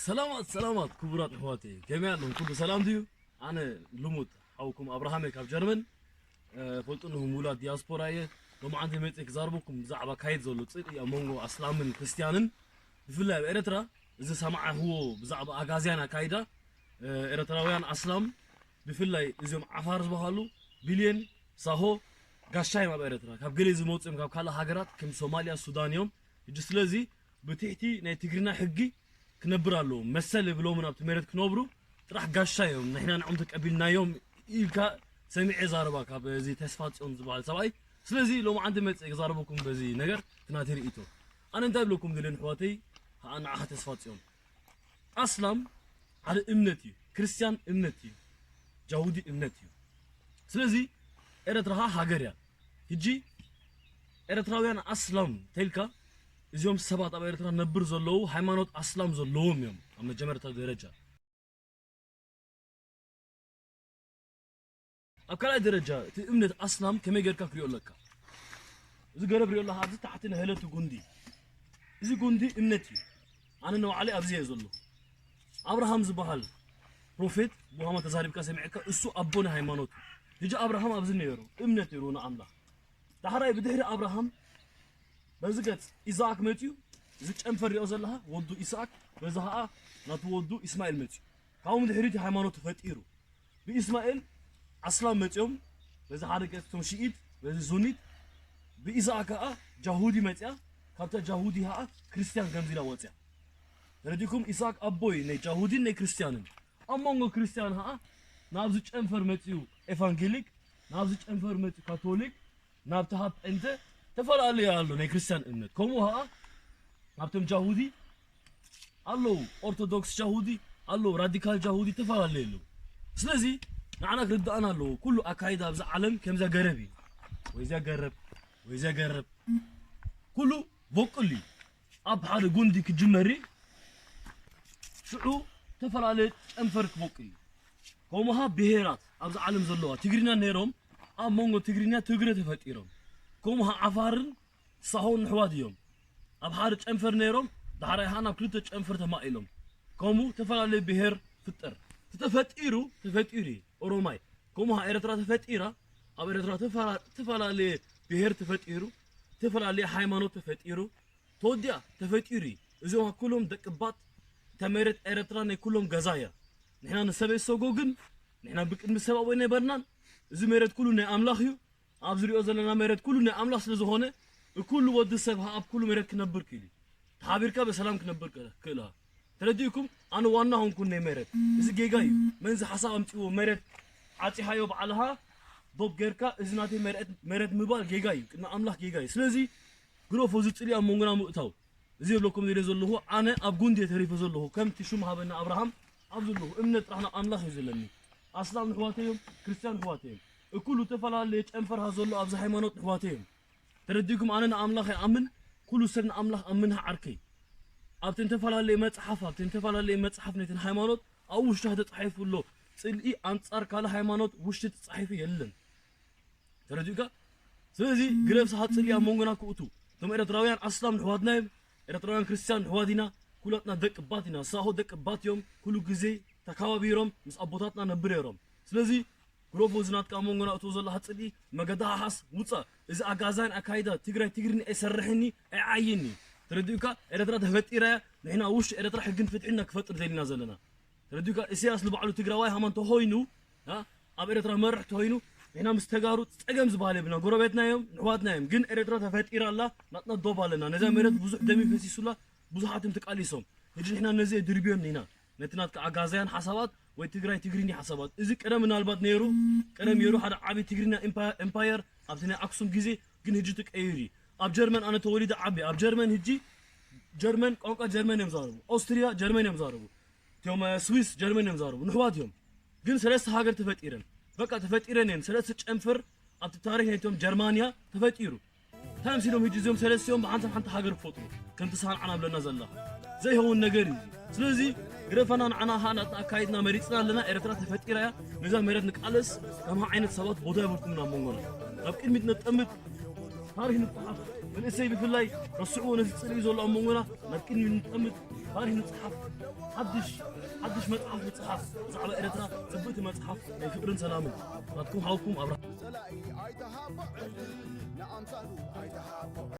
ሰላማት ሰላማት ክቡራት ኣሕዋተይ፣ ከመይ ኣለኹም? ኩሉ ሰላም ድዩ? ኣነ ልሙድ ሓውኩም ኣብርሃም እየ ካብ ጀርመን። እ፣ ፈልጡኒ ምውላድ ዲያስፖራ እየ። ሎማዓንቲ መፅእ ክዛርበኩም ብዛዕባ ካይድ ዘሎ ፅልኢ ኣብ መንጎ ኣስላምን ክርስትያንን፣ ብፍላይ ኣብ ኤርትራ እዚ ሰማዕኽዎ ብዛዕባ ኣጋዝያን ኣካይዳ፣ እ፣ ኤርትራውያን ኣስላም ብፍላይ እዚኦም ዓፋር ዝበሃሉ ቢልየን ሳሆ ጋሻ እዮም ኣብ ኤርትራ። ካብ ገለ ዝመፁ እዮም፣ ካብ ካልእ ሃገራት ከም ሶማልያ፣ ሱዳን እዮም። ሕጂ ስለዚ ብትሕቲ ናይ ትግርና ሕጊ ክነብር ኣለዎም። መሰል የብሎምን ኣብቲ መሬት ክነብሩ፣ ጥራሕ ጋሻ እዮም። ንሕና ንዕኦም ተቀቢልናዮም ኢልካ ሰሚዐ ዛረባ ካብ እዚ ተስፋ ጽዮን ዝበሃል ሰብኣይ። ስለዚ ሎማዓንቲ መጽእ ክዛረበኩም በዚ ነገር እቲ ናተይ ርእይቶ። ኣነ እንታይ ብለኩም ደልን ኣሕዋተይ፣ ኸኣ ንዓኻ ተስፋ ጽዮን። ኣስላም ሓደ እምነት እዩ፣ ክርስትያን እምነት እዩ፣ ጃሁዲ እምነት እዩ። ስለዚ ኤረትራ ኸኣ ሃገር እያ። ሕጂ ኤረትራውያን ኣስላም ተልካ፣ እዚኦም ሰባት ኣብ ኤረትራ ነብር ዘለዉ ሃይማኖት ኣስላም ዘለዎም እዮም ኣብ መጀመርታ ደረጃ። ኣብ ካልኣይ ደረጃ እቲ እምነት ኣስላም ከመይ ጌርካ ክሪኦ ኣለካ? እዚ ገረብ ሪኦ ኣለካ፣ ኣብዚ ታሕቲ ንህለቱ ጉንዲ፣ እዚ ጉንዲ እምነት እዩ። ኣነ ንባዕለይ ኣብዚ እየ ዘለኹ። ኣብርሃም ዝበሃል ፕሮፌት ብሃማ ተዛሪብካ ሰሚዕካ፣ እሱ ኣቦ ናይ ሃይማኖት እዩ። ሕጂ ኣብርሃም ኣብዚ ነይሩ፣ እምነት ነይሩ ንኣምላኽ። ዳሕራይ ብድሕሪ ኣብርሃም በዚ ገጽ ኢሳኣክ መጺኡ፣ እዚ ጨንፈር ሪኦ ዘለኻ ወዱ ኢሳኣክ፣ በዚ ኸኣ ናቱ ወዱ ኢስማኤል መጺኡ። ካብኡ ድሕሪት ሃይማኖት ተፈጢሩ። ብኢስማኤል ኣስላም መጺኦም፣ በዚ ሓደ ገጽ እቶም ሽኢት፣ በዚ ሱኒት፣ ብኢሳኣክ ከኣ ጃሁዲ መጺኣ፣ ካብታ ጃሁዲ ከኣ ክርስትያን ከምዚ ኢላ ወጺኣ። ተረዲእኩም? ኢሳኣክ ኣቦይ ናይ ጃሁዲን ናይ ክርስትያንን። ኣብ መንጎ ክርስትያን ከኣ ናብዚ ጨንፈር መጺኡ ኤቫንጌሊክ፣ ናብዚ ጨንፈር መጺኡ ካቶሊክ፣ ናብቲ ሃብ ጴንተ ተፈላለየ ኣሎ ናይ ክርስትያን እምነት። ከምኡ ከኣ ናብቶም ጃሁዲ ኣለዉ፣ ኦርቶዶክስ ጃሁዲ ኣለዉ፣ ራዲካል ጃሁዲ ተፈላለየ ኣለዉ። ስለዚ ንዓና ክርድኣና ኣለዎ፣ ኩሉ ኣካይዳ ኣብዚ ዓለም ከምዛ ገረብ እዩ። ወይ እዚኣ ገረብ፣ ወይ እዚኣ ገረብ። ኩሉ ቦቅል እዩ። ኣብ ሓደ ጉንዲ ክጅመር እዩ። ሽዑ ተፈላለየ ጨንፈር ክቦቅል እዩ። ከምኡ ከኣ ብሄራት ኣብዚ ዓለም ዘለዋ ትግርኛ ነይሮም፣ ኣብ መንጎ ትግርኛ ትግረ ተፈጢሮም። ከምኡ ከኣ ዓፋርን ሳሆን ኣሕዋት እዮም። ኣብ ሓደ ጨንፈር ነይሮም፣ ዳሕራይ ከኣ ናብ ክልተ ጨንፈር ተማኢሎም። ከምኡ ተፈላለየ ብሄር ፍጠር። እቲ ተፈጢሩ፣ ተፈጢሩ እዩ። ኦሮማይ። ከምኡ ከኣ ኤርትራ ተፈጢራ፣ ኣብ ኤርትራ ተፈላ-፣ ተፈላለየ ብሄር ተፈጢሩ፣ ተፈላለየ ሃይማኖት ተፈጢሩ፣ ተወዲኣ ተፈጢሩ እዩ። እዚኦም ኩሎም ደቂ ባት፣ እታ መሬት ኤርትራ ናይ ኩሎም ገዛ እያ። ንሕና ንሰበይ ሰጎ ግን፣ ንሕና ብቅድሚ ሰብ ኣቦይ ነበርናን፣ እዚ መሬት ኩሉ ናይ ኣምላኽ እዩ። ኣብ ዝሪኦ ዘለና መሬት ኩሉ ናይ ኣምላኽ ስለ ዝኾነ፣ እኩሉ ወዲ ሰብ ኣብ ኩሉ መሬት ክነብር ክእል እዩ። ተሓቢርካ ብሰላም ክነብር ክእል፣ ክእል። ተረዲእኩም? ኣነ ዋና ኾንኩን ናይ መሬት። እዚ ጌጋ እዩ። መንዚ ሓሳብ ኣምጺዎ መሬት ዓጺኻዮ ባዕልኻ ዶብ ጌርካ፣ እዚ ናተይ መሬት፣ መሬት ምባል ጌጋ እዩ። ቅድሚ ኣምላኽ ጌጋ እዩ። ስለዚ ግረፎ፣ እዚ ጽልኢ ኣብ መንጎና ምእታው። እዚ ይብለኩም ዝደልየ ዘለኹ፣ ኣነ ኣብ ጉንዲ እየ ተሪፈ ዘለኹ። ከምቲ ሽሙ ሃበና ኣብርሃም ኣብ ዘለኹ እምነት ጥራሕ ናብ ኣምላኽ እዩ ዘለኒ። ኣስላም ኣሕዋተይ እዮም፣ ክርስትያን ኣሕዋተይ እዮም። እኩሉ ዝተፈላለየ ጨንፈርሃ ዘሎ ኣብዚ ሃይማኖት ኣሕዋተይ እዮም። ተረዲእኩም? ኣነ ንኣምላኽ ይኣምን፣ ኩሉ ሰብ ንኣምላኽ ኣምን፣ ዓርከይ። ኣብቲ ዝተፈላለየ መጽሓፍ፣ ኣብቲ ዝተፈላለየ መጽሓፍ ናይተን ሃይማኖት ኣብ ውሽጢ ተጻሒፉ ኣሎ። ጽልኢ ኣንጻር ካልእ ሃይማኖት ውሽጢ ተጻሒፉ የለን። ተረዲኡካ? ስለዚ ግረብ ሰሓት ጽልኢ ኣብ መንጎና ክእቱ። እቶም ኤርትራውያን ኣስላም ኣሕዋትና እዮም፣ ኤርትራውያን ክርስትያን ኣሕዋት ኢና፣ ኩላትና ደቂ ባት ኢና። ሳሆ ደቂ ባት እዮም፣ ኩሉ ግዜ ተከባቢሮም ምስ ኣቦታትና ነብር ነይሮም። ስለዚ ግረፎ፣ እዚ ናትካ ኣብ መንጎና እትዎ ዘለኻ ጽልኢ መገዲ ሓሓስ ውጻእ። እዚ ኣጋዛን ኣካይዳ ትግራይ ትግርኛ ኣይሰርሕን እዩ፣ ኣይዓይን እዩ። ተረዲኡካ? ኤርትራ ተፈጢራ እያ፣ ንሕና ኣብ ውሽጢ ኤርትራ ሕግን ፍትሕን ኢና ክፈጥር ደሊና ዘለና። ተረዲኡካ? ኢሳያስ ንባዕሉ ትግራዋይ ሃማን ተኾይኑ፣ አ፣ ኣብ ኤርትራ መርሕ ተኾይኑ፣ ንሕና ምስ ተጋሩ ጸገም ዝበሃል የብልና። ጎረቤትና እዮም፣ ንሕዋትና እዮም። ግን ኤርትራ ተፈጢራ ኣላ፣ ናትና ዶብ ኣለና። ነዛ መሬት ብዙሕ ደም ፈሲሱላ፣ ብዙሓት እዮም ተቃሊሶም። ሕጂ ንሕና ነዚ ድርብዮን ኢና። ነቲ ናትካ ኣጋዛያን ሓሳባት ወይ ትግራይ ትግርኛ ሓሳባት። እዚ ቀደም ምናልባት ነይሩ፣ ቀደም ነይሩ ሓደ ዓቢ ትግርኛ ኤምፓ-፣ ኤምፓየር ኣብቲ ናይ ኣክሱም ግዜ፣ ግን ሕጂ ተቀይሩ እዩ። ኣብ ጀርመን ኣነ ተወሊደ ዓቢ። ኣብ ጀርመን ሕጂ ጀርመን ቋንቋ ጀርመን እዮም ዛረቡ። ኦስትሪያ ጀርመን እዮም ዛረቡ። እቶም፣ እ፣ ስዊስ ጀርመን እዮም ዛረቡ። ንሕዋት እዮም። ግን ሰለስተ ሃገር ተፈጢረን። በቃ ተፈጢረን እየን። ሰለስተ ጨንፈር ኣብቲ ታሪኽ ናይቶም ጀርማንያ ተፈጢሩ። እንታይ መሲሎም ሕጂ እዚኦም ሰለስቲኦም ብሓንሳብ ሓንቲ ሃገር ክፈጥሩ? ከምቲ ሳንዓ ናብለና ዘላ። ዘይኸውን ነገር እዩ። ስለዚ ግረፈና፣ ንዓና ኸኣ ናትና ኣካይድና መሪጽና ኣለና። ኤርትራ ተፈጢራ እያ። ነዛ መሬት ንቃለስ፣ ከማኻ ዓይነት ሰባት ቦታ የብልኩምን ኣብ መንጎና። ናብ ቅድሚት ነጠምት፣ ታሪኽ ንጽሓፍ። መንእሰይ ብፍላይ ረስዕዎ ነቲ ጽልኢ ዘሎ ኣብ መንጎና ናብ ቅድሚ ንጠምት ባሪኽ ንጽሓፍ ሓድሽ ሓድሽ መጽሓፍ ንጽሓፍ ብዛዕባ ኤርትራ ጽብቕቲ መጽሓፍ ናይ ፍቕርን ሰላምን ናትኩም ሓውኩም ኣብርሃ